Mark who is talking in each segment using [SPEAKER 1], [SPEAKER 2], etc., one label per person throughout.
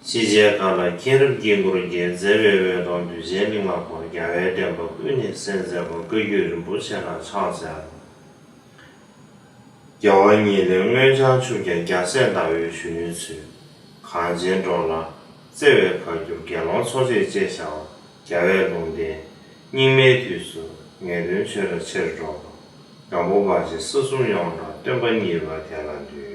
[SPEAKER 1] 시제가라 기름 긴고르게 제외외로 유제링하고 야외되고 은이 센세고 그 유를 무시하나 차자 여원이 능력상 주게 야센다위 주윤수 간진조라 제외가 유게로 소재 제샤 야외동대 님매규수 내는셔를 쳐줘 가모바지 스수용으로 뜬번이와 대란주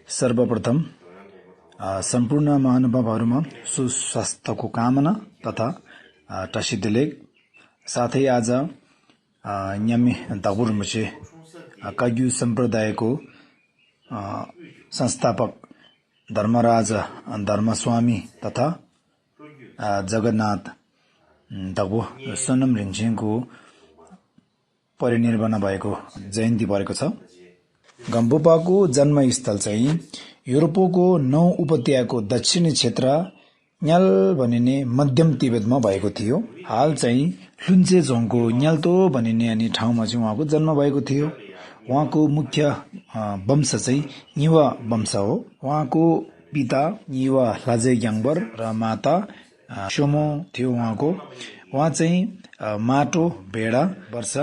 [SPEAKER 2] सर्वप्रथम सम्पूर्ण महानुभावहरूमा सुस्वास्थ्यको कामना तथा टसिदिलेग साथै आज न्यामी दाबुरमुचे काग्यु सम्प्रदायको संस्थापक धर्मराज धर्मस्वामी तथा जगन्नाथ दगु सोनम रिन्छेङको परिनिर्वाण भएको जयन्ती परेको छ। गम्बुपाको जन्मस्थल चाहिँ युरोपको 9 उपत्यकाको दक्षिणी क्षेत्र न्याल भनिने मध्यम तिब्बतमा भएको थियो। हाल चाहिँ लुन्चेझोङको न्याल्तो भनिने अनि ठाउँमा चाहिँ उहाँको जन्म भएको थियो। उहाँको मुख्य वंश चाहिँ निवा वंश हो। उहाँको पिता निवा लाजे ग्याङबर र माता सोमो थियो उहाँको। उहाँ चाहिँ माटो भेडा वर्ष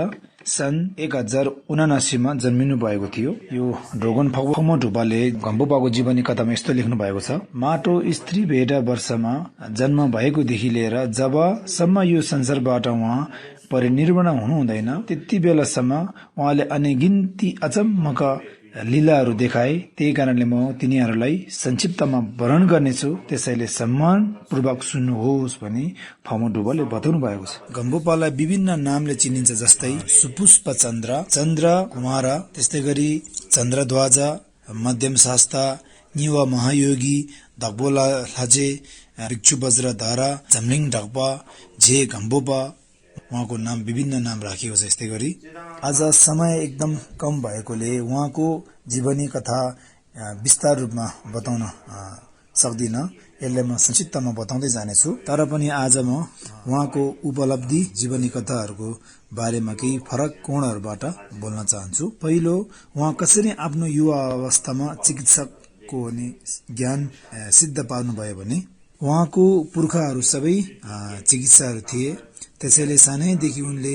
[SPEAKER 2] सन् 1079 मा जन्मिनु भएको थियो। यो ड्रोगन फगमो ढुपाले गम्बुपाको जीवनी कथामा यस्तो लेख्नु भएको छ। माटो स्त्री भेडा वर्षमा जन्म भएकोदेखि लिएर जबसम्म यो संसारबाट उहाँ परिनिर्वाण हुनु हुँदैन त्यति बेलासम्म उहाँले अनेगिन्ती अचम्मका लीलाहरू देखाए। त्यही कारणले म तिनीहरूलाई संक्षिप्तमा वर्णन गर्नेछु, त्यसैले सम्मानपूर्वक सुन्नुहोस् भनी फमो डुबाले बताउनु भएको छ। गम्बुपालाई विभिन्न नामले चिनिन्छ, जस्तै सुपुष्प चन्द्र, चन्द्र कुमार, त्यस्तै गरी चन्द्रध्वजा, मध्यम शास्ता, निवा महायोगी, दग्बोला लाजे, भिक्षु वज्रधारा, झम्लिङ ढक्पा, झे गम्बुपा, उहाँको नाम विभिन्न नाम राखिएको छ। यस्तै गरी आज समय एकदम कम भएकोले उहाँको जीवनी कथा विस्तार रूपमा बताउन सक्दिन, यसलाई म संक्षिप्तमा बताउँदै जानेछु। तर पनि आज म उहाँको उपलब्धि जीवनी कथाहरूको बारेमा केही फरक कोणहरूबाट बोल्न चाहन्छु। पहिलो, उहाँ कसरी आफ्नो युवा अवस्थामा चिकित्सकको ज्ञान सिद्ध पार्नुभयो भने उहाँको पुर्खाहरू सबै चिकित्साहरू थिए। त्यसैले सानैदेखि उनले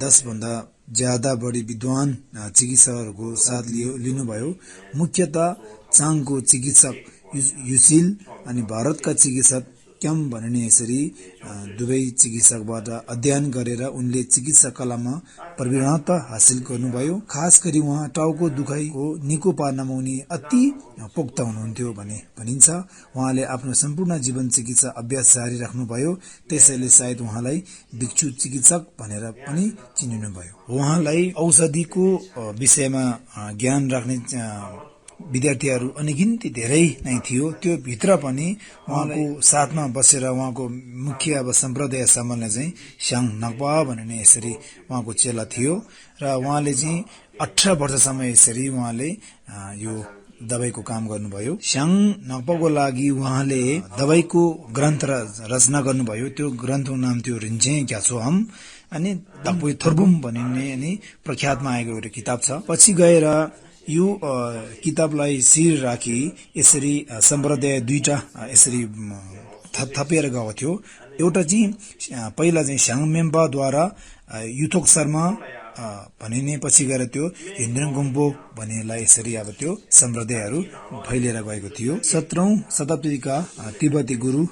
[SPEAKER 2] 10 भन्दा ज्यादा बढी विद्वान चिकित्सकहरूको साथ लिनुभयो। मुख्यतः चाङको चिकित्सक युसिल अनि भारतका चिकित्सक क्याम भनिने यसरी दुवै चिकित्सकबाट अध्ययन गरेर उनले चिकित्सा कलामा प्रवीणता हासिल गर्नुभयो। खास गरी उहाँ टाउको दुखाइको निको पार्नमा उनी अति पोख्त हुनुहुन्थ्यो भने भनिन्छ। उहाँले आफ्नो सम्पूर्ण जीवन चिकित्सा अभ्यास जारी राख्नुभयो, त्यसैले सायद उहाँलाई भिक्षु चिकित्सक भनेर पनि चिनिनुभयो। उहाँलाई औषधिको विषयमा ज्ञान राख्ने विद्यार्थीहरू अनगिन्ती धेरै नै थियो। त्यो भित्र पनि उहाँको साथमा बसेर उहाँको मुख्य सम्प्रदाय सम्बन्धले चाहिँ स्याङ नक्पा भन्ने यसरी उहाँको चेला थियो र उहाँले चाहिँ 18 वर्षसम्म यसरी उहाँले यो दबाईको काम गर्नुभयो। स्याङ नक्पाको लागि उहाँले दबाईको ग्रन्थ रचना गर्नुभयो। त्यो ग्रन्थको नाम थियो रिन्छे ग्याछोहम अनि तपुई थर्बुम भनिने अनि प्रख्यातमा आएको एउटा किताब छ। पछि गएर यो किताबलाई शिर राखी यसरी सम्प्रदाय दुईटा यसरी थपिएर गएको थियो। एउटा चाहिँ पहिला चाहिँ स्याङ मेम्पाद्वारा युथोक शर्मा भनिने, पछि गएर त्यो हिन्द्रङ गुम्बो भन्नेलाई यसरी अब त्यो सम्प्रदायहरू फैलिएर गएको थियो। 17औं शताब्दीका तिब्बती गुरु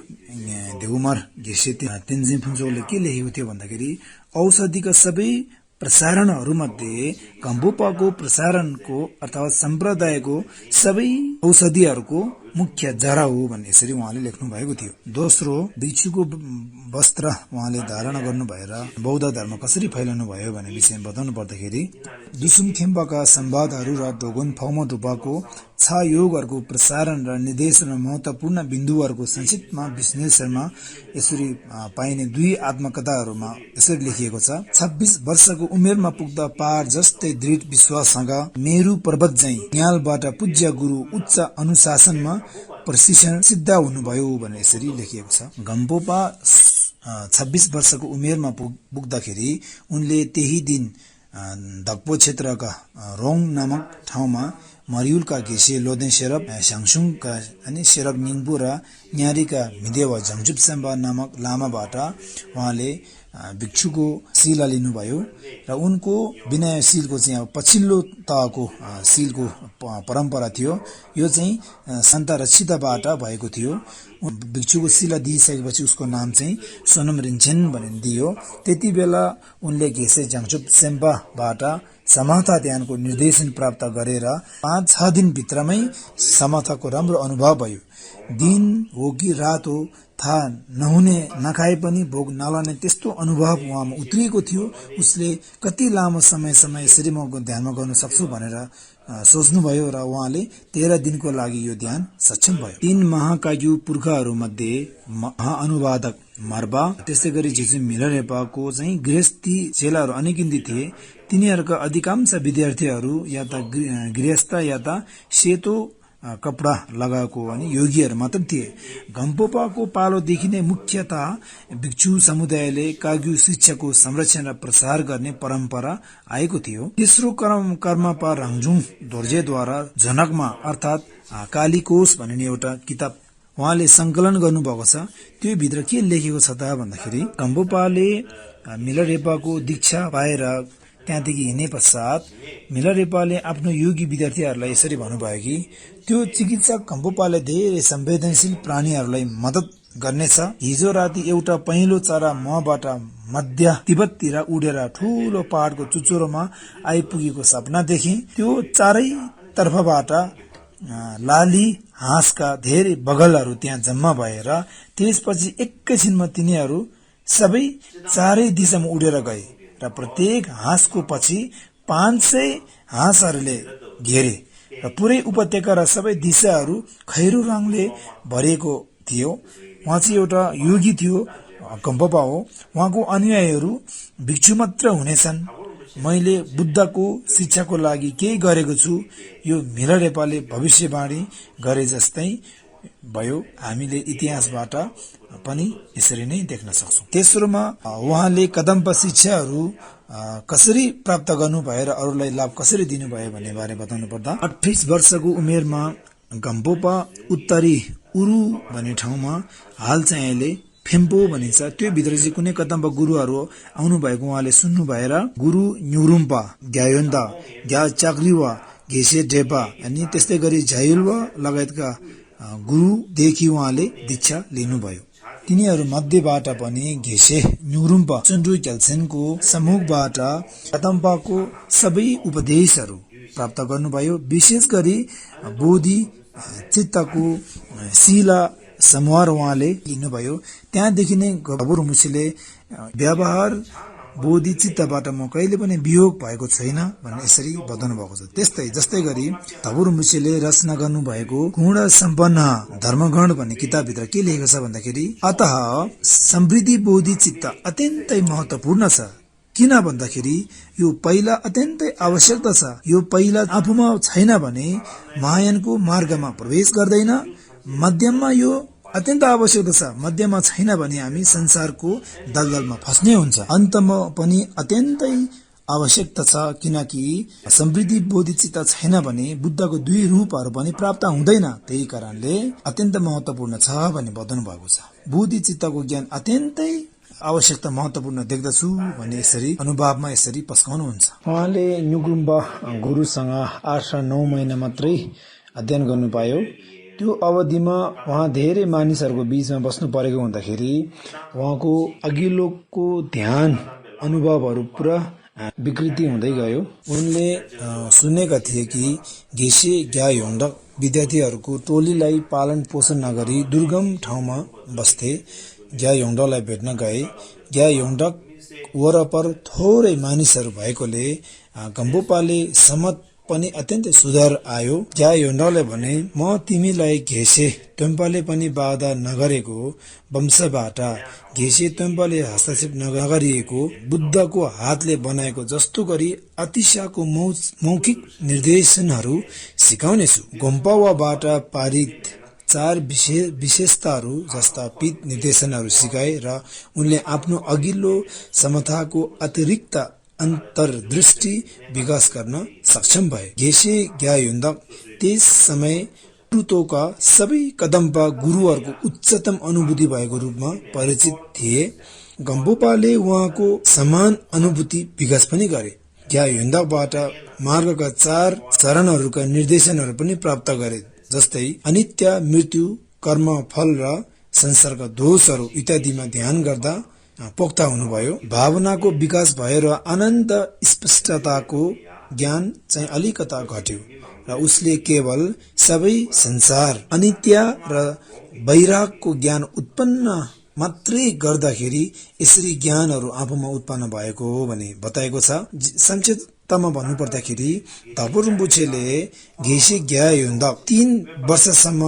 [SPEAKER 2] देवकुमार घिसे तेन्जिङ फुङसोले के लेखेको थियो भन्दाखेरि औषधिका सबै प्रसारणहरूमध्ये गम्बुपाको प्रसारणको अर्थात् सम्प्रदायको सबै औषधिहरूको मुख्य जरा हो भन्ने यसरी उहाँले लेख्नु भएको थियो। दोस्रो, भिक्षुको वस्त्र उहाँले धारण गर्नु भएर बौद्ध धर्म कसरी फैलाउनु भयो भन्ने विषयमा बताउनु पर्दाखेरि दुसुमथेम्बाका संवादहरू र डोगोन फौमो डुपाको छ योगहरूको प्रसारण र निर्देशनमा महत्वपूर्ण बिन्दुहरूको संक्षिप्तमा विश्लेषणमा यसरी पाइने दुई आत्मकथाहरूमा यसरी लेखिएको छ। 26 वर्षको उमेरमा पुग्दा पार जस्तै दृढ विश्वाससँग मेरु पर्वत झैं न्यालबाट पूज्य गुरु उच्च अनुशासनमा प्रशिक्षण सिद्ध हुनुभयो भनेर यसरी लेखिएको छ। घम्पोपा 26 वर्षको उमेरमा पुग्दाखेरि उनले त्यही दिन धक्पो क्षेत्रका रोङ नामक ठाउँमा मरियुलका घेसे लोदेन शेरप स्याङसुङका अनि शेरप निङपु र न्यारीका मिदेवा झङचुप सेम्बा नामक लामाबाट उहाँले भिक्षुको शिला लिनुभयो र उनको विनयशीलको चाहिँ अब पछिल्लो तहको शिलको परम्परा थियो। यो चाहिँ सन्त रक्षिताबाट भएको थियो। भिक्षुको शिला दिइसकेपछि उसको नाम चाहिँ सोनम रिन्छेन भनेर दियो। त्यति बेला उनले घेसे झङचुप सेम्बाबाट समाथा ध्यानको निर्देशन प्राप्त गरेर 5-6 दिन भित्रमै समाथाको राम्रो अनुभव भयो। दिन हो कि रात हो थाहा नहुने, नखाए पनि भोग नलाने त्यस्तो अनुभव उहाँमा उत्रिएको थियो। उसले कति लामो समयसम्म यसरी म ध्यानमा गर्न सक्छु भनेर सोच्नुभयो र उहाँले 13 दिनको लागि यो ध्यान सक्षम भयो। 3 महाकायु पुर्खाहरू मध्ये महाअनुवादक मार्बा, त्यसै गरी जेजु मिलरेपाको चाहिँ गृहस्थी चेलाहरू अनेकिन्दी थिए। तिनीहरूका अधिकांश विद्यार्थीहरू या त गृहस्थ या त सेतो कपडा लगाएको अनि योगीहरू मात्र थिए। घम्पोपाको पालोदेखि नै मुख्यतः भिक्षु समुदायले काग्यु शिक्षाको संरक्षण र प्रसार गर्ने परम्परा आएको थियो। तेस्रो कर्मपा राङजुङ दोर्जेद्वारा जनकमा अर्थात् कालीकोश भन्ने एउटा किताब उहाँले संकलन गर्नुभएको छ। त्यो भित्र के लेखेको छ त भन्दाखेरि घम्पोपाले मिलरेपाको दीक्षा पाएर त्यहाँदेखि हिँडे पश्चात मिलरेपाले आफ्नो योगी विद्यार्थीहरूलाई यसरी भन्नुभयो कि त्यो चिकित्सक घम्पोपाले धेरै संवेदनशील प्राणीहरूलाई मद्दत गर्नेछ। हिजो राति एउटा पहिलो चरा मबाट मध्य तिब्बततिर उडेर ठूलो पहाडको चुचुरोमा आइपुगेको सपना देखे। त्यो चारै तर्फबाट लाली हाँसका धेरै बगलहरू त्यहाँ जम्मा भएर त्यसपछि एकैछिनमा तिनीहरू सबै चारै दिशामा उडेर गए र प्रत्येक हाँसको पछि 500 हाँसहरूले घेरे र पुरै उपत्यका र सबै दिशाहरू खैरो रङले भरिएको थियो। उहाँ चाहिँ एउटा योगी थियो, घम्पोपा हो। उहाँको अनुयायीहरू भिक्षु मात्र हुनेछन्। मैले बुद्धको शिक्षाको लागि केही गरेको छु, यो मिलरेपाले भविष्यवाणी गरे जस्तै भयो। हामीले इतिहासबाट पनि यसरी नै देख्न सक्छौं। तेस्रोमा उहाँले कदम्ब शिक्षाहरू कसरी प्राप्त गर्नु भएर अरूलाई लाभ कसरी दिनुभयो भन्ने बारे बताउनु पर्दा 28 वर्षको उमेरमा घम्पोपा उत्तरी उरु भन्ने ठाउँमा हाल चाहिँ अहिले फेम्पो भनिन्छ, त्यो भित्र चाहिँ कुनै कदम्ब गुरुहरू आउनु भएको उहाँले सुन्नु भएर गुरु न्युरुम्पा, ग्यायोन्दा, ग्या चाक्रिवा, घेसे डेपा अनि त्यस्तै गरी झायुलवा लगायतका गुरुदेखि उहाँले दीक्षा लिनुभयो। तिनीहरू मध्येबाट पनि घेसे न्युरुम्पा चुन्डु क्याल्सेनको सम्मुखबाट कदम्बाको सबै उपदेशहरू प्राप्त गर्नुभयो। विशेष गरी बोधि चित्तको शिला समूह उहाँले लिनुभयो। त्यहाँदेखि नै घबुरमुसीले व्यवहार बोधि चित्तबाट म कहिले पनि वियोग भएको छैन भनेर यसरी बताउनु भएको छ। जस्तै गरी घबुरमुसीले रचना गर्नु भएको गुण सम्पन्न धर्मगण भन्ने किताबभित्र के लेखेको छ भन्दाखेरि अतः समृद्धि बोधि चित्त अत्यन्तै महत्वपूर्ण छ। किन भन्दाखेरि यो पहिला अत्यन्तै आवश्यकता छ। यो पहिला आफूमा छैन भने महायानको मार्गमा प्रवेश गर्दैन। मध्यममा यो अत्यन्त आवश्यकता छ, मध्यमा छैन भने हामी संसारको दलदलमा फस्ने हुन्छ। अन्तमा पनि अत्यन्तै आवश्यकता छ, किनकि समृद्धि बोधिचित्त छैन भने बुद्धको 2 रूपहरू पनि प्राप्त हुँदैन। त्यही कारणले अत्यन्त महत्वपूर्ण छ भन्ने बताउनु भएको छ। बोधिचित्तको ज्ञान अत्यन्तै आवश्यकता महत्वपूर्ण देख्दछु भन्ने यसरी अनुभवमा यसरी पस्काउनुहुन्छ। उहाँले न्युगुम्बा गुरुसँग 8 र 9 महिना मात्रै अध्ययन गर्नु पायो। त्यो अवधिमा उहाँ धेरै मानिसहरूको बीचमा बस्नु परेको हुँदाखेरि उहाँको अघिल्लोको ध्यान अनुभवहरू पुरा विकृति हुँदै गयो। उनले सुनेका थिए कि घेसे ग्यायोन्डक विद्यार्थीहरूको टोलीलाई पालन पोषण नगरी दुर्गम ठाउँमा बस्थे। ग्यायोन्डकलाई भेट्न गए। ग्यायोन्डक वरपर थोरै मानिसहरू भएकोले घम्पोपाले सम्मत पनि अत्यन्तै सुधार आयो। ग्यायोन्डकले भने म तिमीलाई घेसे त्वम्पाले पनि बाधा नगरेको वंशबाट घेसे त्वम्पाले हस्तक्षेप नगरिएको बुद्धको हातले बनाएको जस्तो गरी अतिशाको मौखिक निर्देशनहरू सिकाउनेछु। घम्पावाबाट पारित चार विशेषताहरू जस्ता पित निर्देशनहरू सिकाए र उनले आफ्नो अघिल्लो समताको अतिरिक्त अन्तर्दृष्टि विकास गर्न सक्षम भए। गेशे ग्यायुन्डक त्यस समय प्लुतोका सबै कदम्बा गुरुहरूको उच्चतम अनुभूति भएको रूपमा परिचित थिए। गम्पोपाले उहाँको समान अनुभूति विकास पनि गरे। ग्यायुन्डकबाट मार्गका 4 चरणहरूका निर्देशनहरू पनि प्राप्त गरे, जस्तै अनित्य, मृत्यु, कर्म फल र संसारका दोषहरू इत्यादिमा ध्यान गर्दा पोख्ता हुनुभयो। भावनाको विकास भयो र आनन्द स्पष्टताको ज्ञान चाहिँ अलिकता घट्यो र उसले केवल सबै संसार अनित्य र वैरागको ज्ञान उत्पन्न मात्रै गर्दाखेरि यसरी ज्ञानहरू आफूमा उत्पन्न भएको हो भने बताएको छ। संक्षिप्तमा भन्नुपर्दाखेरि धपो रिम्पोछेले गेशे ग्यायुन्डक 3 वर्षसम्म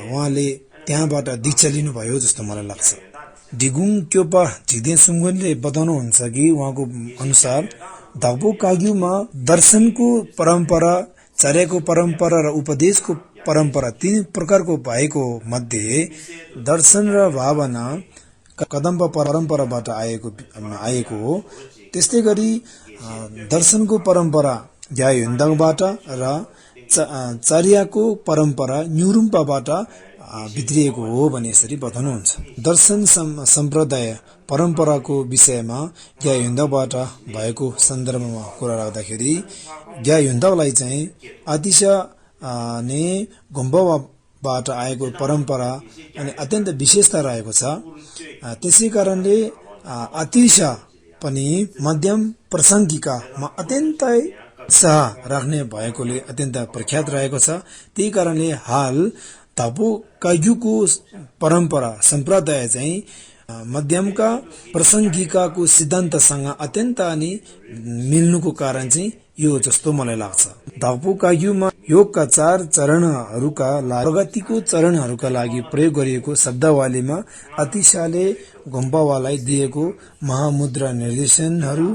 [SPEAKER 2] उहाँले त्यहाँबाट दीक्षा लिनुभयो जस्तो मलाई लाग्छ। डिगुङ क्योपा झिगदेन सुङ्गुनले बताउनुहुन्छ कि उहाँको अनुसार धपो काग्युमा दर्शनको परम्परा, चर्याको परम्परा र उपदेशको परम्परा 3 प्रकारको भएको मध्ये दर्शन र भावना कदम्ब परम्पराबाट आएको हो। त्यस्तै गरी दर्शनको परम्परा ग्यायुन्डकबाट र चर्याको परम्परा न्युरुम्पाबाट भित्रिएको हो भने यसरी बताउनुहुन्छ। दर्शन सम्प्रदाय परम्पराको विषयमा ग्यायुन्डकबाट भएको सन्दर्भमा कुरा राख्दाखेरि ग्यायुन्डकलाई चाहिँ आतिशा ने गुम्बाबाट आएको परम्परा अनि अत्यन्त विशेषता रहेको छ। त्यसै कारणले आतिशा पनि मध्यम प्रसङ्गिकामा अत्यन्तै उत्साह राख्ने भएकोले अत्यन्त प्रख्यात रहेको छ। त्यही कारणले हाल धपो काग्युको परम्परा सम्प्रदाय चाहिँ मध्यमका प्रसङ्गिकाको सिद्धान्तसँग अत्यन्त अनि मिल्नुको कारण चाहिँ यो जस्तो मलाई लाग्छ। धपो काग्युमा योगका 4 चरणहरूका लागि प्रगतिको चरणहरूका लागि प्रयोग गरिएको शब्दावलीमा आतिशाले गुम्बावालाई दिएको महामुद्रा निर्देशनहरू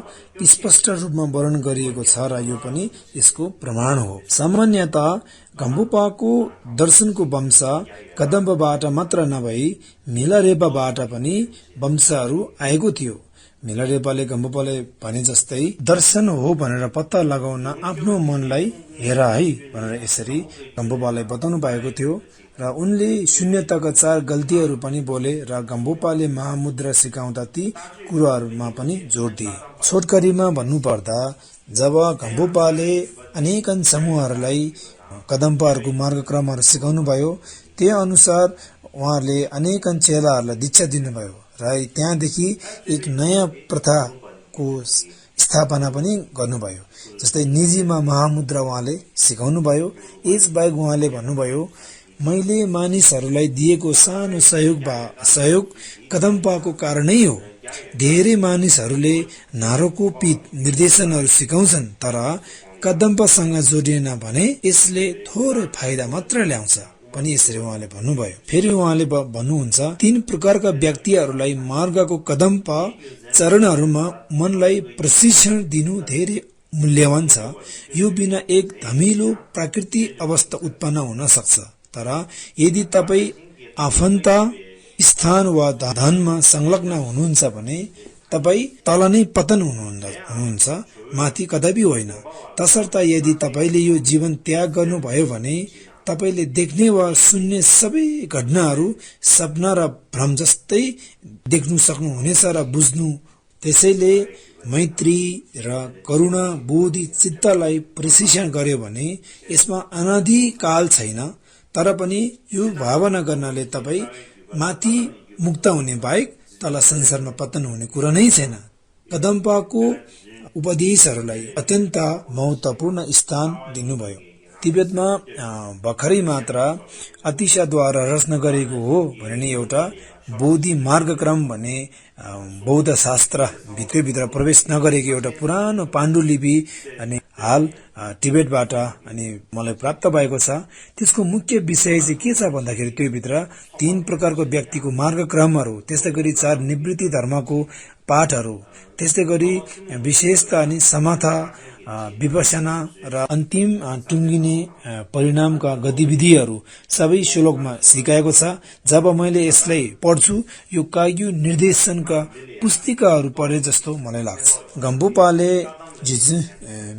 [SPEAKER 2] स्पष्ट रूपमा वर्णन गरिएको छ र यो पनि यसको प्रमाण हो। सामान्यतः गम्पोपाको दर्शनको वंश कदम्बबाट मात्र नभई मिलारेपाबाट पनि वंशहरू आएको थियो। मिलारेपाले गम्पोपाले भने जस्तै दर्शन हो भनेर पत्ता लगाउन आफ्नो मनलाई हेर है भनेर यसरी गम्पोपालाई बताउनु भएको थियो र उनले शून्यताका 4 गल्तीहरू पनि बोले र गम्पोपाले महामुद्रा सिकाउँदा ती कुराहरूमा पनि जोड दिए। छोटकरीमा भन्नुपर्दा जब गम्पोपाले अनेकन समूहहरूलाई कदम्बाहरूको मार्गक्रमहरू सिकाउनु भयो, त्यही अनुसार उहाँले अनेकन चेलाहरूलाई दीक्षा दिनुभयो र त्यहाँदेखि एक नयाँ प्रथाको स्थापना पनि गर्नुभयो। जस्तै निजीमा महामुद्रा उहाँले सिकाउनु भयो। यसबाहेक उहाँले भन्नुभयो, मैले मानिसहरूलाई दिएको सानो सहयोग कदम्बाको कारणै हो। धेरै मानिसहरूले नारोको पित निर्देशनहरू सिकाउँछन्, तर कदम्बासँग जोडिएन भने यसले थोरै फाइदा मात्र ल्याउँछ पनि यसरी उहाँले भन्नुभयो। फेरि उहाँले भन्नुहुन्छ, 3 प्रकारका व्यक्तिहरूलाई मार्गको कदम्बा चरणहरूमा मनलाई प्रशिक्षण दिनु धेरै मूल्यवान छ। यो बिना एक धमिलो प्राकृतिक अवस्था उत्पन्न हुन सक्छ, तर यदि तपाईँ आफन्त स्थान वा धनमा संलग्न हुनुहुन्छ भने तपाईँ तल नै पतन हुनुहुन्छ, माथि कदापि होइन। तसर्थ यदि तपाईँले यो जीवन त्याग गर्नुभयो भने तपाईले देख्ने वा सुन्ने सबै घटनाहरू सपना र भ्रम जस्तै देख्नु सक्नुहुनेछ र बुझ्नु। त्यसैले मैत्री र करुणा बोधी चित्तलाई प्रशिक्षण गर्यो भने यसमा अनादिकाल छैन, तर पनि यो भावना गर्नाले तपाईँ माथि मुक्त हुने बाहेक तल संसारमा पतन हुने कुरा नै छैन। कदम्बाको उपदेशहरूलाई अत्यन्त महत्त्वपूर्ण स्थान दिनुभयो। तिब्बतमा भर्खरै मात्र आतिशाद्वारा रचना गरेको हो भन्ने एउटा बोधि मार्गक्रम भन्ने बौद्ध शास्त्र भित्रभित्र प्रवेश नगरेको एउटा पुरानो पाण्डुलिपि अनि हाल टिबेटबाट अनि मलाई प्राप्त भएको छ। त्यसको मुख्य विषय चाहिँ के छ भन्दाखेरि त्यो भित्र 3 प्रकारको व्यक्तिको मार्गक्रमहरू, त्यस्तै गरी 4 निवृत्ति धर्मको पाठहरू, त्यस्तै गरी विशेषता अनि समता विपसना र अन्तिम टुङ्गिने परिणामका गतिविधिहरू सबै श्लोकमा सिकाएको छ। जब मैले यसलाई पढ्छु यो काग्यू निर्देशनका पुस्तिकाहरू पढे जस्तो मलाई लाग्छ। गम्बुपाले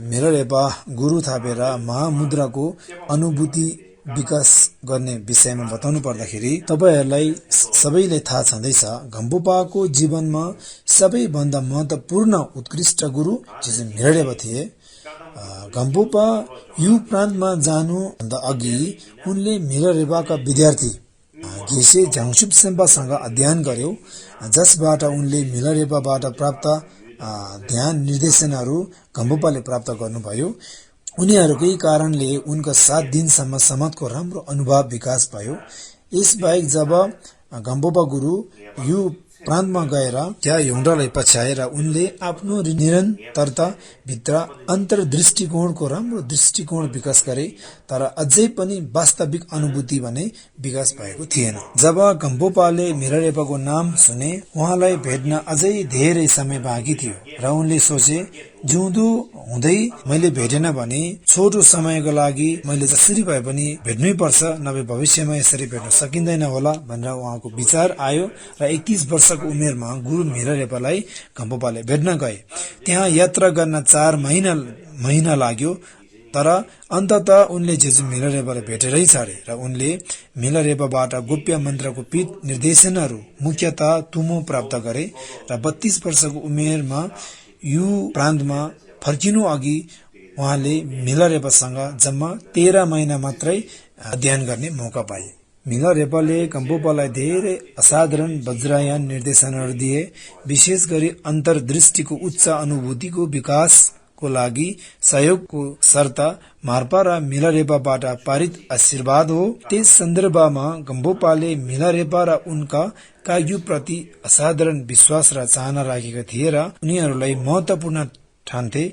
[SPEAKER 2] मिलरेपा गुरु थापेर महामुद्राको अनुभूति विकास गर्ने विषयमा बताउनु पर्दाखेरि तपाईहरूलाई सबैले थाहा छँदैछ गम्बुपाको जीवनमा सबैभन्दा महत्वपूर्ण उत्कृष्ट गुरु मिलरेपा थिए। गम्बुपा यु प्रान्तमा जानुभन्दा अघि उनले मिलरेपाका विद्यार्थी घेसे झाङसुप सेम्पासँग अध्ययन गर्यो, जसबाट उनले मिलरेपाबाट प्राप्त ध्यान निर्देशनहरू गम्बुपाले प्राप्त गर्नुभयो। उनीहरूकै कारणले उनका 7 दिनसम्म समाजको राम्रो अनुभव विकास भयो। यसबाहेक जब गम्बुपा गुरु यु प्रान्तमा गएर त्यहाँ योङडालाई पछ्याएर उनले आफ्नो निरन्तरता भित्र अन्तर्दृष्टिकोणको राम्रो दृष्टिकोण विकास गरे, तर अझै पनि वास्तविक अनुभूति भने विकास भएको थिएन। जब गम्बुपाले मिलरेपाको नाम सुने उहाँलाई भेट्न अझै धेरै समय बाँकी थियो र उनले सोचे जिउँदो हुँदै मैले भेटेन भने छोटो समयको लागि मैले जसरी भए पनि भेट्नै पर्छ, नभए भविष्यमा यसरी भेट्न सकिँदैन होला भनेर उहाँको विचार आयो र 31 वर्षको उमेरमा गुरु मिलरेपालाई गम्बुपाले भेट्न गए। त्यहाँ यात्रा गर्न 4 महिना लाग्यो, तर अन्तत उनले मिलरेपालाई भेटेरै छाडे र उनले मिलरेपाबाट गोप्य मन्त्रको पीठ निर्देशनहरू मुख्यतः तुमो प्राप्त गरे र 32 वर्षको उमेरमा यु प्रान्तमा फर्किनु अघि उहाँले मिलरेपासँग जम्मा 13 महिना मात्रै अध्ययन गर्ने मौका पाए। मिलरेपाले गम्बुपालाई धेरै असाधारण वज्रयान निर्देशनहरू दिए, विशेष गरी अन्तर्दृष्टिको उच्च अनुभूतिको विकासको लागि सहयोगको शर्त मार्पा र मिलरेपाबाट पारित आशीर्वाद हो। त्यस सन्दर्भमा गम्बुपाले मिलरेपा र उनका काग्यूप्रति असाधारण विश्वास र चाहना राखेका थिए र उनीहरूलाई महत्वपूर्ण ठान्थे।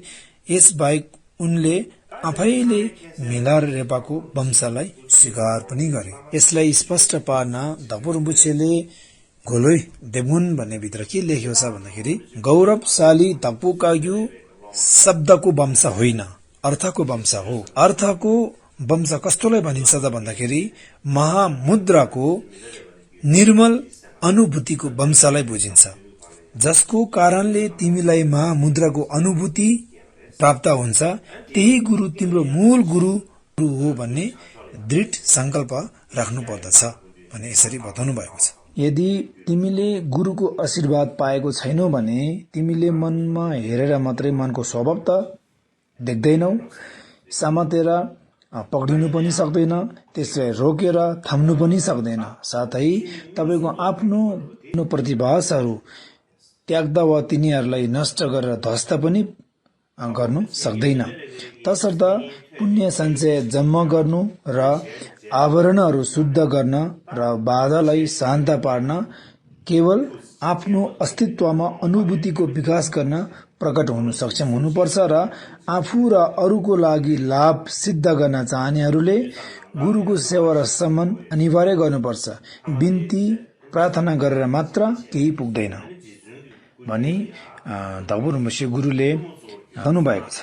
[SPEAKER 2] यसबाहेक उनले आफैले मिलरेपाको वंशलाई स्वीकार पनि गरे। यसलाई स्पष्ट पार्न धपुरबुछेले गोलोइ देबुन भन्ने भित्र के लेखेको छ भन्दाखेरि गौरवशाली धपु काग्यू शब्दको वंश होइन, अर्थको वंश हो। अर्थको वंश कस्तोलाई भनिन्छ त भन्दाखेरि महामुद्राको निर्मल अनुभूतिको वंशलाई बुझिन्छ, जसको कारणले तिमीलाई महामुद्राको अनुभूति प्राप्त हुन्छ। त्यही गुरु तिम्रो मूल गुरु हो भन्ने दृढ संकल्प राख्नु पर्दछ भने यसरी बताउनु भएको छ। यदि तिमीले गुरुको आशीर्वाद पाएको छैनौ भने तिमीले मनमा हेरेर मात्रै मनको स्वभाव त देख्दैनौ, समातेर पक्रिनु पनि सक्दैन, त्यसलाई रोकेर थाम्नु पनि सक्दैन, साथै तपाईको आफ्नो प्रतिभासहरू त्याग्दा वा तिनीहरूलाई नष्ट गरेर ध्वस्त पनि गर्नु सक्दैन। तसर्थ पुण्य सञ्चय जम्मा गर्नु र आवरणहरू शुद्ध गर्न र बाधालाई शान्त पार्न केवल आफ्नो अस्तित्वमा अनुभूतिको विकास गर्न प्रकट हुनु सक्षम हुनुपर्छ र आफू र अरूको लागि लाभ सिद्ध गर्न चाहनेहरूले गुरुको सेवा र सम्मान अनिवार्य गर्नुपर्छ। बिन्ती प्रार्थना गरेर मात्र केही पुग्दैन भनी धपुरबुछे गुरुले बताउनु भएको छ।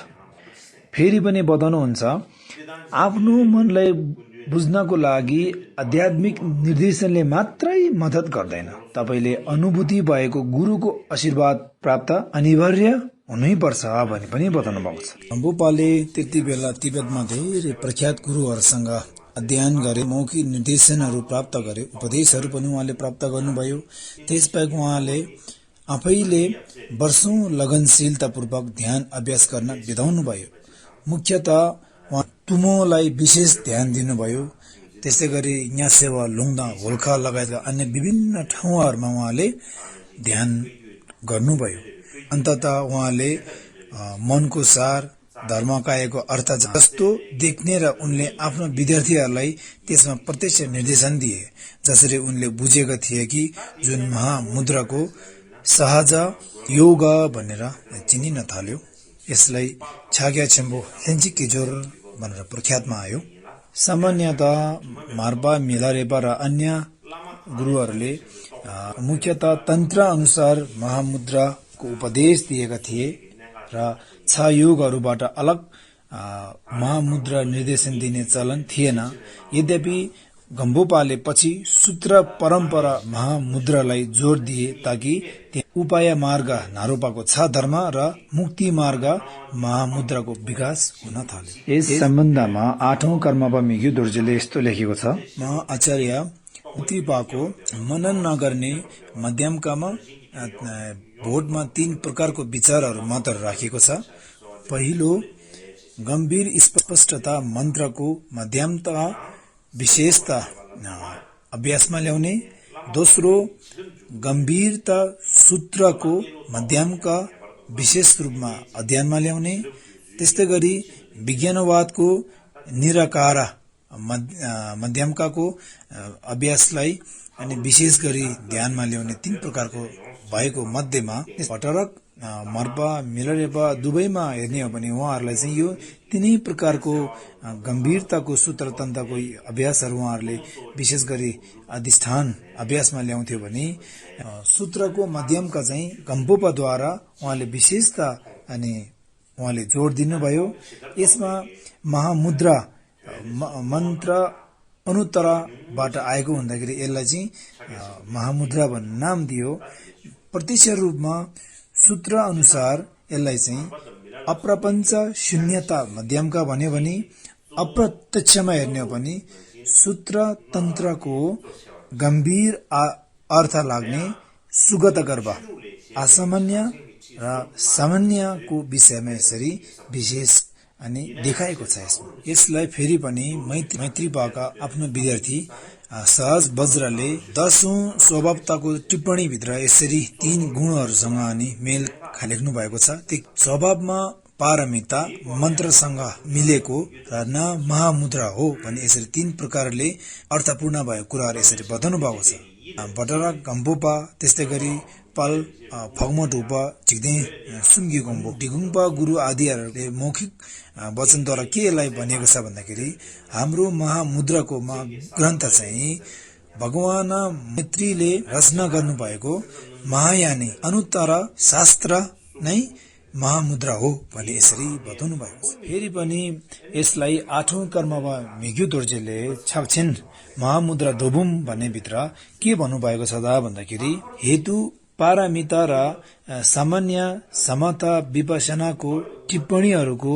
[SPEAKER 2] फेरि पनि बताउनुहुन्छ आफ्नो मनलाई बुझ्नको लागि आध्यात्मिक निर्देशनले मात्रै मद्दत गर्दैन, तपाईले अनुभूति भएको गुरुको आशीर्वाद प्राप्त अनिवार्य हुनैपर्छ भनी पनि बताउनु भएको छ। गम्बुपाले त्यति बेला तिब्बतमा धेरै प्रख्यात गुरुहरूसँग अध्ययन गरे, मौखिक निर्देशनहरू प्राप्त गरे, उपदेशहरू पनि उहाँले प्राप्त गर्नुभयो। त्यसबाहेक उहाँले आफैले वर्षौं लगनशीलतापूर्वक ध्यान अभ्यास गर्न बिताउनु भयो। मुख्यतः उहाँ तुमोलाई विशेष ध्यान दिनुभयो। त्यसै गरी न्यासेवा, लुङदा, होल्खा लगायतका अन्य विभिन्न ठाउँहरूमा उहाँले ध्यान गर्नुभयो। अन्ततः उहाँले मनको सार, धर्मकायको अर्थ जस्तो देख्ने र उनले आफ्नो विद्यार्थीहरूलाई त्यसमा प्रत्यक्ष निर्देशन दिए, जसरी उनले बुझेका थिए कि जुन महामुद्राको सहज योग भनेर चिनिन थाल्यो। यसलाई छाग्या छेम्बो हेन्जी केजोर भनेर प्रख्यातमा आयो। सामान्यतः मार्पा, मिलरेपा र अन्य गुरुहरूले मुख्यतः तन्त्र अनुसार महामुद्राको उपदेश दिएका थिए र योगहरूबाट अलग महामुद्रा निर्देशन दिने चलन थिएन। यद्यपि गम्बोपाले पछि सूत्र परम्परा महामुद्रालाई जोड दिए ताकि उपाय मार्ग नारोपाको 6 धर्म र मुक्ति मार्ग महामुद्राको विकास हुन थाल्यो। यस सम्बन्धमा 8औं कर्मपा मिग्यु दोर्जेले यस्तो लेखेको छ। आचार्य मुक्तिपाको मनन नगर्ने मध्यमकामा भोटमा 3 प्रकारको विचारहरू मतहरू राखेको छ। पहिलो, गम्भीर स्पष्टता मन्त्रको मध्यमता विशेषता अभ्यासमा ल्याउने। दोस्रो, गम्भीरता सूत्रको मध्यमका विशेष रूपमा अध्ययनमा ल्याउने। त्यस्तै गरी विज्ञानवादको निराकार मध्यमकाको अभ्यासलाई अनि विशेष गरी ध्यानमा ल्याउने 3 प्रकारको भएको मध्येमा भटरक मर्पा मिलरेपा दुवैमा हेर्ने हो भने उहाँहरूलाई चाहिँ यो 3 प्रकारको गम्भीरताको सूत्रतन्त्रको अभ्यासहरू उहाँहरूले विशेष गरी अधिष्ठान अभ्यासमा ल्याउँथ्यो भने सूत्रको मध्यमका चाहिँ गम्बोपाद्वारा उहाँले विशेषता अनि उहाँले जोड दिनुभयो। यसमा महामुद्रा मन्त्र अनुत्तरबाट आएको हुँदाखेरि यसलाई चाहिँ महामुद्रा भन्ने नाम दियो। प्रत्यक्ष रूपमा सूत्र अनुसार यसलाई चाहिँ अप्रपञ्च शून्यता मध्यमका भन्यो भने अप्रत्यक्षमा हेर्ने हो भने सूत्र तन्त्रको गम्भीर अर्थ लाग्ने सुगत गर्भ असामान्य र सामान्यको विषयमा यसरी विशेष अनि देखाएको छ। यसलाई फेरि पनि मैत्रीपाका आफ्नो विद्यार्थी सहज वज्रले 10औं स्वभावताको टिप्पणी भित्र यसरी 3 गुणहरूसँग अनि मेल लेख्नु भएको छ। त्यो स्वभावमा पारमिता मन्त्रसँग मिलेको र न महामुद्रा हो भने यसरी 3 प्रकारले अर्थपूर्ण भएको कुराहरू यसरी बताउनु भएको छ। भटरा गम्बोपा, त्यस्तै गरी पाल फगमटुपा, झिक्दे सुङ्गी गम्बो डिगुङपा गुरु आदिहरूले मौखिक वचनद्वारा के यसलाई भनेको छ भन्दाखेरि हाम्रो महामुद्राको ग्रन्थ चाहिँ भगवान मैत्रीले रचना गर्नुभएको महायानी अनुत्तर शास्त्र नै महामुद्रा हो भने यसरी बताउनु भएको छ। फेरि पनि यसलाई 8औं कर्ममा मिग्यु दोर्जेले छाक्छिन महामुद्रा दोबुम भन्ने भित्र के भन्नुभएको छ त भन्दाखेरि हेतु पारमिता र सामान्य समता विपसनाको टिप्पणीहरूको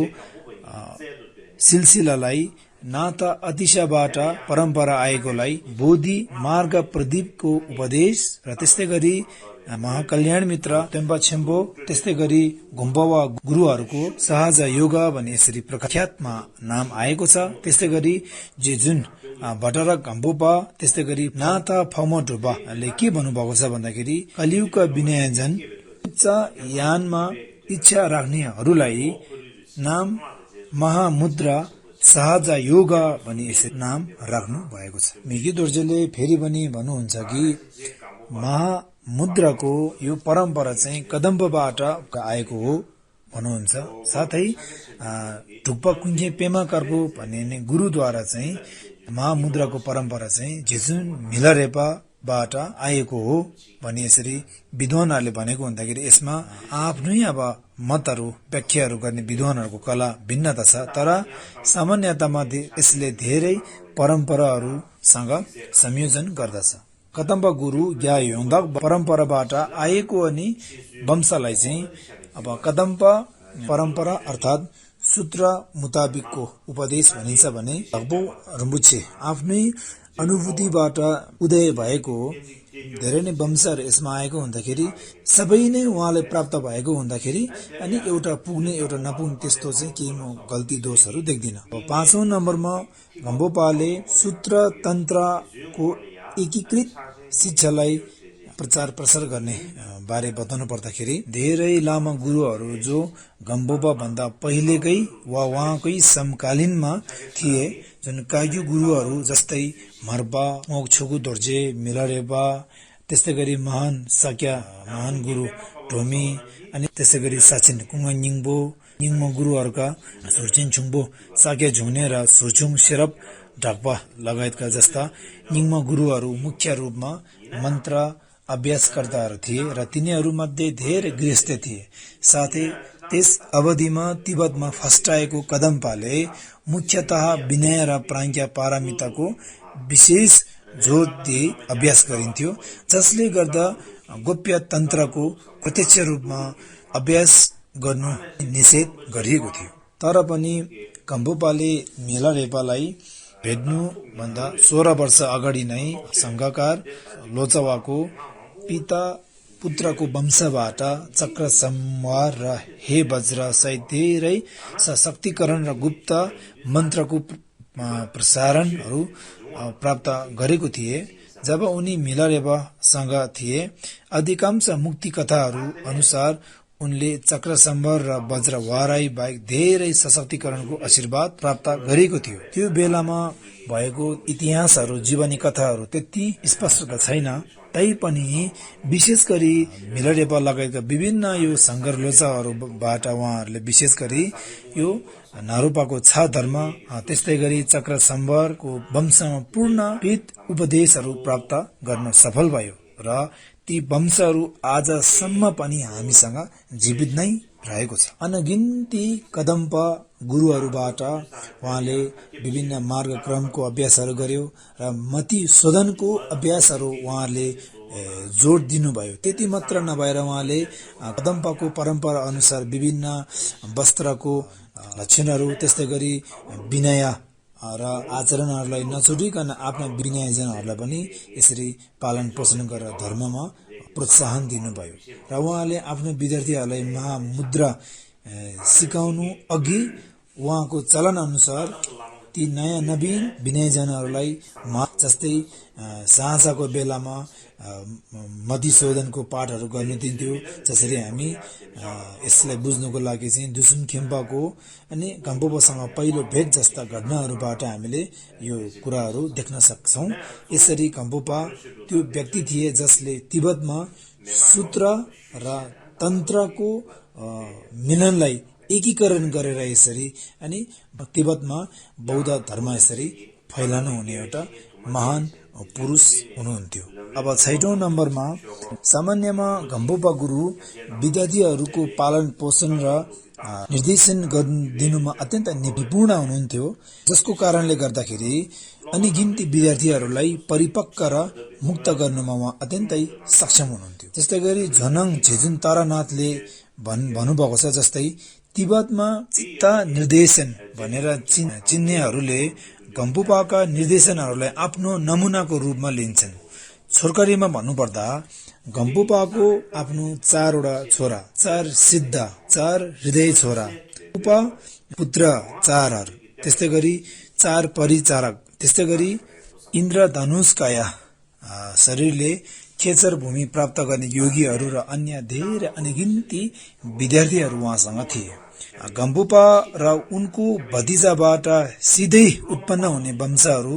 [SPEAKER 2] सिलसिलालाई नाता अतिशबाट परम्परा आएकोलाई बोधि मार्ग प्रदीपको उपदेश र त्यस्तै गरी महाकल्याण मित्र तेम्बा छेम्बो त्यस्तै गरी गुम्बावा गुरुहरूको सहज योगा भन्ने यसरी प्रख्यातमा नाम आएको छ। त्यस्तै गरी जे जुन भटरक गम्बोपा त्यस्तै गरी नाता फमटुपाले के भन्नुभएको छ भन्दाखेरि कलियुगका विनयजन उच्च यानमा इच्छा राख्नेहरूलाई नाम महामुद्रा सहज योगा भनी यसरी नाम राख्नु भएको छ। मिग्यु दोर्जेले फेरि पनि भन्नुहुन्छ कि महामुद्राको यो परम्परा चाहिँ कदम्बबाट आएको हो भन्नुहुन्छ। साथै ढुक्पा कुञ्जे पेमा कर्पो भन्ने गुरुद्वारा चाहिँ महामुद्राको परम्परा चाहिँ झिजुन मिलरेपाबाट आएको हो भनी यसरी विद्वानहरूले भनेको हुँदाखेरि यसमा आफ्नै अब मतहरू व्याख्याहरू गर्ने विद्वानहरूको कला भिन्नता छ। तर सामान्यतामा यसले धेरै परम्पराहरूसँग संयोजन गर्दछ। कदम्ब गुरु या योन्दक परम्पराबाट आएको अनि वंशलाई चाहिँ अब कदम्ब परम्परा अर्थात् सूत्र मुताबिकको उपदेश भनिन्छ भने भक्बो रम्बुछे आफ्नै अनुभूतिबाट उदय भएको धेरै नै वंशहरू यसमा आएको हुँदाखेरि सबै नै उहाँले प्राप्त भएको हुँदाखेरि अनि एउटा पुग्ने एउटा नपुग्ने त्यस्तो चाहिँ केही म गल्ती दोषहरू देख्दिनँ। 5औं नम्बरमा गम्बोपाले सूत्र तन्त्रको एकीकृत शिक्षालाई प्रचार प्रसार गर्ने बारे बताउनु पर्दाखेरि धेरै लामा गुरुहरू जो गम्बोपा भन्दा पहिलेकै वा उहाँकै समकालीनमा थिए जुन काग्यु गुरुहरू जस्तै मर्पा मोक्छोगु दोर्जे मिलरेपा त्यस्तै गरी महान साक्या महान गुरु ढोमी अनि त्यसै गरी साचिन कुङा निङमो गुरुहरूका सुर्चिन छुङबो साक्या झुने र सुर्चुङ शेरप ढाक्पा लगायतका जस्ता निङमा गुरुहरू मुख्य रूपमा मन्त्र अभ्यासकर्ताहरू थिए र तिनीहरूमध्ये धेरै गृहस्थ थिए। साथै त्यस अवधिमा तिब्बतमा फस्टाएको कदम्पाले मुख्यतः विनय र प्राज्ञा पारमिताको विशेष जोड दिए अभ्यास गरिन्थ्यो, जसले गर्दा गोप्य तन्त्रको प्रत्यक्ष रूपमा अभ्यास गर्नु निषेध गरिएको थियो। तर पनि गम्पुपाले मिलारेपालाई भेट्नुभन्दा 16 वर्ष अगाडि नै सङ्घकार लोचवाको पिता पुत्रको वंशबाट चक्र संहार र हे वज्र सहित धेरै सशक्तिकरण र गुप्त मन्त्रको प्रसारणहरू प्राप्त गरेको थिए। जब उनी मिलारेपासँग थिए, अधिकांश मुक्ति कथाहरू अनुसार उनले चक्र संहार र वज्र वाराई बाहेक धेरै सशक्तिकरणको आशीर्वाद प्राप्त गरेको थियो। त्यो बेलामा भएको इतिहासहरू, जीवनी कथाहरू त्यति स्पष्ट त छैन, तैपनि विशेष गरी मिलारेपा लगायतका विभिन्न यो सङ्घर लोचाहरूबाट उहाँहरूले विशेष गरी यो नारूपाको छा धर्म, त्यस्तै गरी चक्र संहारको वंशमा पूर्ण पीत उपदेशहरू प्राप्त गर्न सफल भयो र ती वंशहरू आजसम्म पनि हामीसँग जीवित नै रहेको छ। अनगिन्ती कदम्प गुरुहरूबाट उहाँले विभिन्न मार्गक्रमको अभ्यासहरू गर्यो र मति शोधनको अभ्यासहरू उहाँले जोड दिनुभयो। त्यति मात्र नभएर उहाँले कदम्पको परम्परा अनुसार विभिन्न वस्त्रको लक्षणहरू, त्यस्तै गरी विनय र आचरणहरूलाई नछुटिकन आफ्ना विनयजनहरूलाई पनि यसरी पालन पोषण गरेर धर्ममा प्रोत्साहन दिनुभयो र उहाँले आफ्नो विद्यार्थीहरूलाई महामुद्रा सिकाउनु अघि उहाँको चलन अनुसार ती नयाँ नवीन विनयजनहरूलाई जस्तै साँझको बेलामा मधुशोधनको पाठहरू गर्नु दिन्थ्यो। जसरी हामी यसलाई बुझ्नुको लागि चाहिँ दुसुन खेम्पाको अनि गम्पुपासँग पहिलो भेट जस्ता घटनाहरूबाट हामीले यो कुराहरू देख्न सक्छौँ। यसरी गम्पुपा त्यो व्यक्ति थिए जसले तिब्बतमा सूत्र र तन्त्रको मिलनलाई एकीकरण गरेर यसरी अनि तिब्बतमा बौद्ध धर्म यसरी फैलानु हुने एउटा महान पुरुष हुनुहुन्थ्यो। अब 6औं नम्बरमा सामान्यमा गम्पुपा गुरु विद्यार्थीहरूको पालन पोषण र निर्देशन दिनुमा अत्यन्त निपुण हुनुहुन्थ्यो, जसको कारणले गर्दाखेरि अनिगिन्ती विद्यार्थीहरूलाई परिपक्व र मुक्त गर्नुमा उहाँ अत्यन्तै सक्षम हुनुहुन्थ्यो। त्यस्तै गरी झनङ झेजुन तारानाथले भन्नुभएको छ, जस्तै तिब्बतमा चित्त निर्देशन भनेर चिन्नेहरूले गम्पुपाका निर्देशनहरूलाई आफ्नो नमुनाको रूपमा लिन्छन्। छोरकरीमा भन्नुपर्दा गम्पुपाको आफ्नो 4वटा छोरा, 4 सिद्ध, 4 हृदय छोरा, उपा पुत्र 4हरू, त्यस्तै गरी 4 परिचारक, त्यस्तै गरी इन्द्रधनुषकाया शरीरले खेचर भूमि प्राप्त गर्ने योगीहरू र अन्य धेरै अनगिन्ती विद्यार्थीहरू उहाँसँग थिए। गम्पुपा र उनको भतिजाबाट सिधै उत्पन्न हुने वंशहरू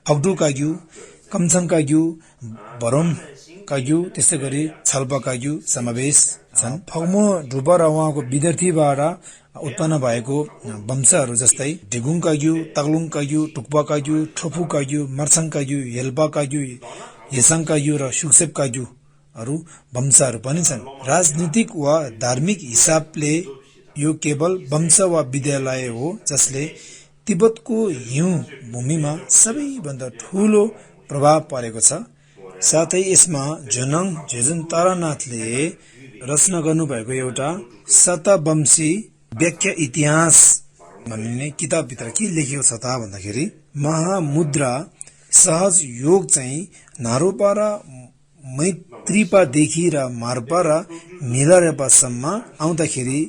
[SPEAKER 2] अग्डु काग्यू, कमछङ काग्यू, भरोम काग्यू, त्यस्तै गरी छल्पा काग्यू समावेश छन्। फग्मो ढुपा र उहाँको विद्यार्थीबाट उत्पन्न भएको वंशहरू जस्तै ढिगुङ काग्यू, तागलुङ काग्यू, टुक्पा काग्यू, ठोफु काग्यू, मर्छङ काग्यू, हेल्पा काग्यू, येसाङ काग्यू र सुक्सेप काग्यूहरू वंशहरू पनि छन्। राजनीतिक वा धार्मिक हिसाबले यो केवल वंश वा विद्यालय हो जसले तिब्बतको हिउँ भूमिमा सबैभन्दा ठूलो प्रभाव परेको छ। साथै यसमा झनङ झेजुन तारानाथले रचना गर्नुभएको एउटा शतवंशी व्याख्या इतिहास भन्ने किताबभित्र के लेखिएको छ त भन्दाखेरि महामुद्रा सहज योग चाहिँ नारोपा र मैत्रीपादेखि र मार्पा र मिलारेपासम्म आउँदाखेरि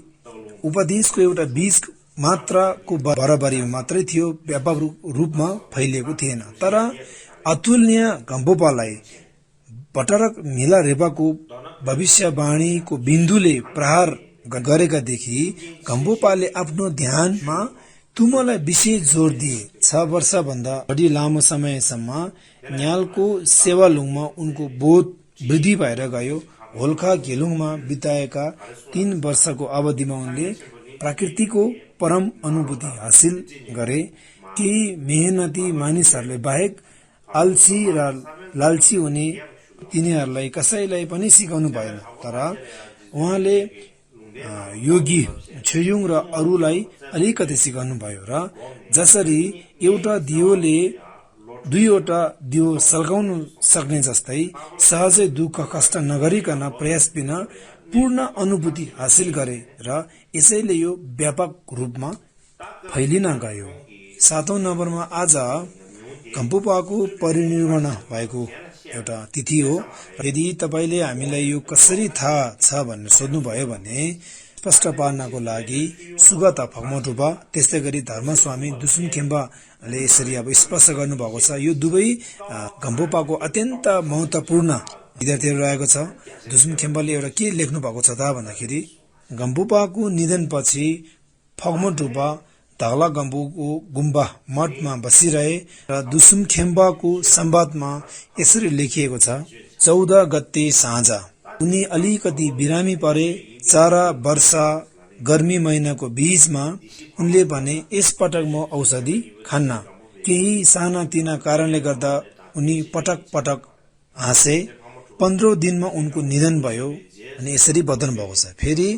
[SPEAKER 2] उपदेशको एउटा बीज मात्राको बराबरी मात्रै थियो, व्यापक रूपमा फैलिएको थिएन। तर अतुलनीय गम्पुपालाई भट्टरक मिलारेपाको भविष्यवाणीको बिन्दुले प्रहार गरेकादेखि गम्पुपाले आफ्नो ध्यानमा तुमलाई विशेष जोड दिए। 6 वर्षभन्दा बढी लामो समयसम्म न्यालको सेवालुङमा उनको बोध वृद्धि भएर गयो। होल्खा घेलुङमा बिताएका 3 वर्षको अवधिमा उनले प्रकृतिको परम अनुभूति हासिल गरे। केही मेहनती मानिसहरूले बाहेक आलसी र लालची हुने तिनीहरूलाई कसैलाई पनि सिकाउनु भएन। तर उहाँले योगी छुयुङ र अरूलाई अलिकति सिकाउनु भयो र जसरी एउटा दियोले दुईवटा दियो सल्काउन सक्ने जस्तै सहजै दुःख कष्ट नगरिकन प्रयास बिना पूर्ण अनुभूति हासिल गरे र यसैले यो व्यापक रूपमा फैलिन गयो। 7औं नम्बरमा आज घम्पुपाको परिनिर्वाण भएको एउटा तिथि हो। यदि तपाईले हामीलाई यो कसरी थाहा छ भनेर सोध्नुभयो भने स्पष्ट पार्नको लागि सुगता फगमटुपा त्यस्तै गरी धर्मस्वामी दुसुमखेम्बाले यसरी अब स्पष्ट गर्नुभएको छ। यो दुवै घम्पुपाको अत्यन्त महत्त्वपूर्ण विद्यार्थीहरू रहेको छ। दुसुमखेम्बाले एउटा के लेख्नु भएको छ त भन्दाखेरि घम्पुपाको निधनपछि फगमटुपा धागलागम्बुको गुम्बा मठमा बसिरहे र दुसुमखेम्बाको संवादमा यसरी लेखिएको छ। 14 गते साँझ उनी अलिकति बिरामी परे। 4 वर्ष गर्मी महिनाको बीचमा उनले भने यसपटक म औषधि खान्न। केही साना तिना कारणले गर्दा उनी पटक पटक हाँसे। 15 दिनमा उनको निधन भयो अनि यसरी बताउनु भएको छ। फेरि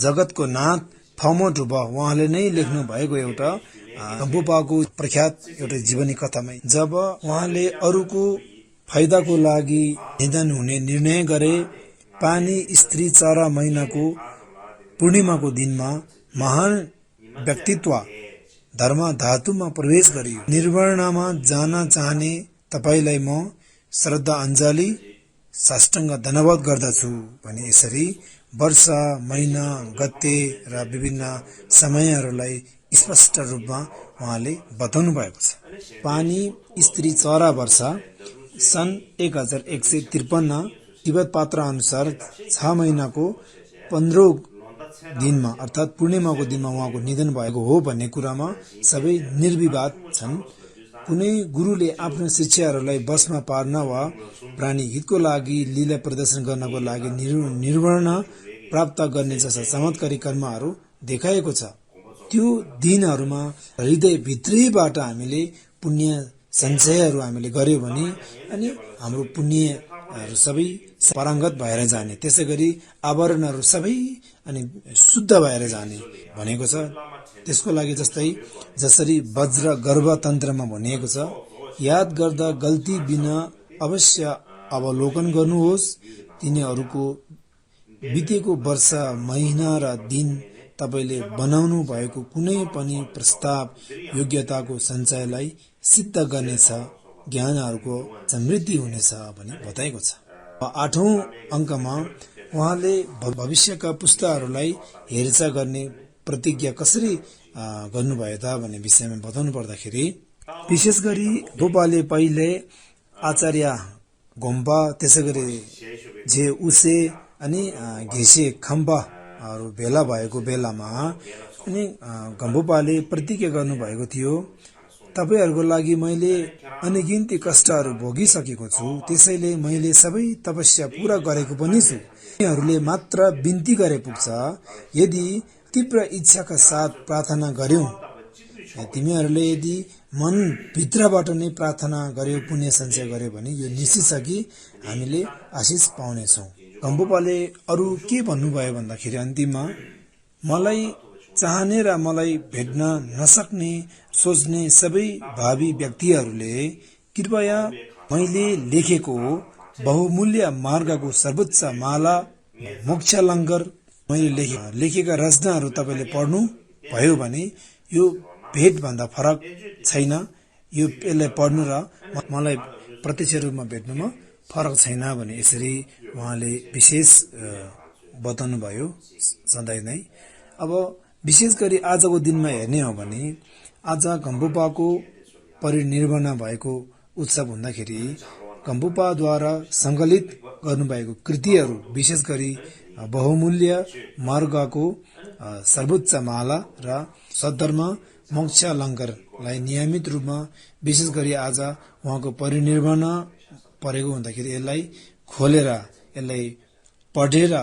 [SPEAKER 2] जगतको नाथ फगमटुपा उहाँले नै लेख्नु भएको एउटा घम्पुपाको प्रख्यात एउटा जीवनी कथामै जब उहाँले अरूको फाइदाको लागि निधन हुने निर्णय गरे, पानी स्त्री 4 महिनाको पूर्णिमाको दिनमा महान व्यक्तित्व धर्म धातुमा प्रवेश गरियो। निर्वाणमा जान चाहने तपाईलाई म श्रद्धाञ्जली साष्टाङ्ग धन्यवाद गर्दछु भने यसरी वर्ष, महिना, गते र विभिन्न समयहरूलाई स्पष्ट रूपमा उहाँले बताउनु भएको छ। पानी स्त्री 4 वर्ष सन् 1153 तिब्बत पात्र अनुसार 6 महिनाको 15 दिनमा अर्थात् पूर्णिमाको दिनमा उहाँको निधन भएको हो भन्ने कुरामा सबै निर्विवाद छन्। कुनै गुरुले आफ्नो शिष्यहरूलाई बसमा पार्न वा प्राणी हितको लागि लीला प्रदर्शन गर्नको लागि निर्वाण प्राप्त गर्ने जस्ता चमत्कारी कर्महरू देखाएको छ। त्यो दिनहरूमा हृदयभित्रैबाट हामीले पुण्य सञ्चयहरू हामीले गर्यो भने अनि हाम्रो पुण्यहरू सबै पारङ्गत भएर जाने, त्यसै गरी आवरणहरू सबै अनि शुद्ध भएर जाने भनेको छ। त्यसको लागि जसरी वज्र गर्भतन्त्रमा भनिएको छ, याद गर्दा गल्ती बिना अवश्य अवलोकन गर्नुहोस्। तिनीहरूको बितेको वर्ष, महिना र दिन तपाईले बनाउनु भएको कुनै पनि प्रस्ताव योग्यताको सञ्चयलाई सिद्ध गर्नेछ, ज्ञानहरूको समृद्धि हुनेछ भनी बताएको छ। 8औं अङ्कमा उहाँले भविष्यका पुस्ताहरूलाई हेरचाह गर्ने प्रतिज्ञा कसरी गर्नुभयो त भन्ने विषयमा बताउनु पर्दाखेरि विशेष गरी गोपाले पहिले आचार्य घोम्पा त्यसै गरी जे उसे अनि घिसे खम्बाहरू भेला भएको बेलामा अनि घम्पुपाले प्रतिज्ञा गर्नुभएको थियो, तपाईहरूको लागि मैले अनगिन्ती कष्टहरू भोगिसकेको छु, त्यसैले मैले सबै तपस्या पूरा गरेको पनि छु। तिमीहरूले मात्र बिन्ती गरे पुग्छ। यदि तीव्र इच्छाका साथ प्रार्थना गर्यौ, तिमीहरूले यदि मन भित्रबाट नै प्रार्थना गर्यो, पुण्य सञ्चय गर्यो भने यो निश्चित छ कि हामीले आशिष पाउनेछौँ। घम्पुपाले अरू के भन्नुभयो भन्दाखेरि अन्तिममा मलाई चाहने र मलाई भेट्न नसक्ने सोच्ने सबै भावी व्यक्तिहरूले कृपया मैले लेखेको बहुमूल्य मार्गको सर्वोच्च माला मोक्ष लङ्गर मैले लेखेका रचनाहरू तपाईँले पढ्नु भयो भने यो भेटभन्दा फरक छैन। यो यसलाई पढ्नु र मलाई प्रत्यक्ष रूपमा भेट्नुमा फरक छैन भने यसरी उहाँले विशेष बताउनु भयो सधैँ नै। अब विशेष गरी आजको दिनमा हेर्ने हो भने आज घम्पुपाको परिनिर्वाण भएको उत्सव हुँदाखेरि घम्पुपाद्वारा सङ्कलित गर्नुभएको कृतिहरू विशेष गरी बहुमूल्य मार्गको सर्वोच्च माला र सद्धर्म मोक्ष लङ्गरलाई नियमित रूपमा विशेष गरी आज उहाँको परिनिर्वाण परेको हुँदाखेरि यसलाई खोलेर यसलाई पढेर